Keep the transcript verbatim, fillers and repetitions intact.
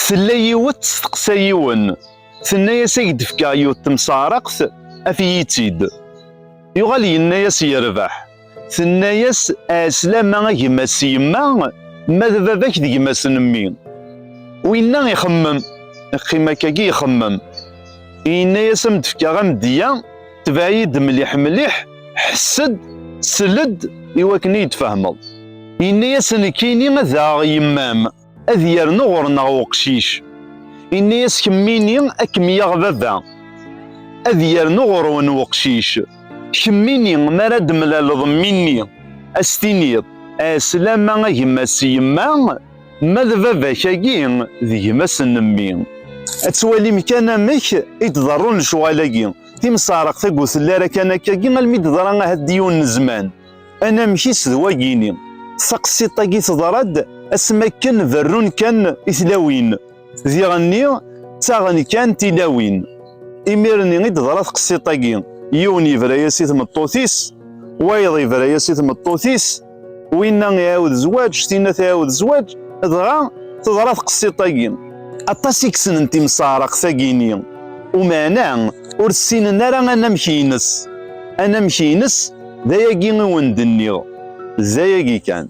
Tella yiwet testeqsa yiwen, tenna-yas: "Ad k-d-fkeɣ yiwet temseɛraqt, af-iyi-tt-id." Yuɣal yenna-yas: "Yerbeḥ." Tenna-yas: "Ɛeslama a gma-s yemma, ma d baba-k d gma-s n mmi." Winna ixemmem, iqqim akkagi ixemmem. Yenna-yas: "Am d-fkeɣ amedya, tbeɛ-iyi-d mliḥ mliḥ, ḥess-d, sel-d, i wakken i yi-d-tfehmeḍ." Yenna-yas: "Nekkini ad aɣeɣ yemma-m, ad yernu ɣur-neɣ weqcic." Yenna-yas: "Kemmini ad kem-yaɣ baba, ad yernu ɣur-wen weqcic. Kemmini, mi ara d-temlaleḍ mmi-nni, a s-tiniḍ: 'Ɛeslama a gma-s yemma, ma d baba-k-agi d gma-s n mmi.'" Ad twalim kan amek i d-ḍerrun lecɣal-agi. Timseɛraqt-agi ur telli ara kan akkagi, almi d-teḍra ahat d yiwen n zzman. Anamek-is d wagini. Taqsiṭ-agi teḍra-d asmi akken berrun kan i tlawin. Diɣenni ttaɣen kan tilawin. Imir-nni i d-teḍra tqsiṭ-agi. Yiwen yebra-yas i tmeṭṭut-is, wayeḍ yebra-yas i tmeṭṭut-is, winna iɛawed zzwaǧ, tinna tɛawed zzwaǧ, dɣa teḍra tqsiṭ-agi. Aṭas i yessnen timseɛraqt-agi-ni, umeɛna ur ssinen ara anamek-ines. Anamek-ines d ayagi i wen-d-nniɣ, d ayagi kan.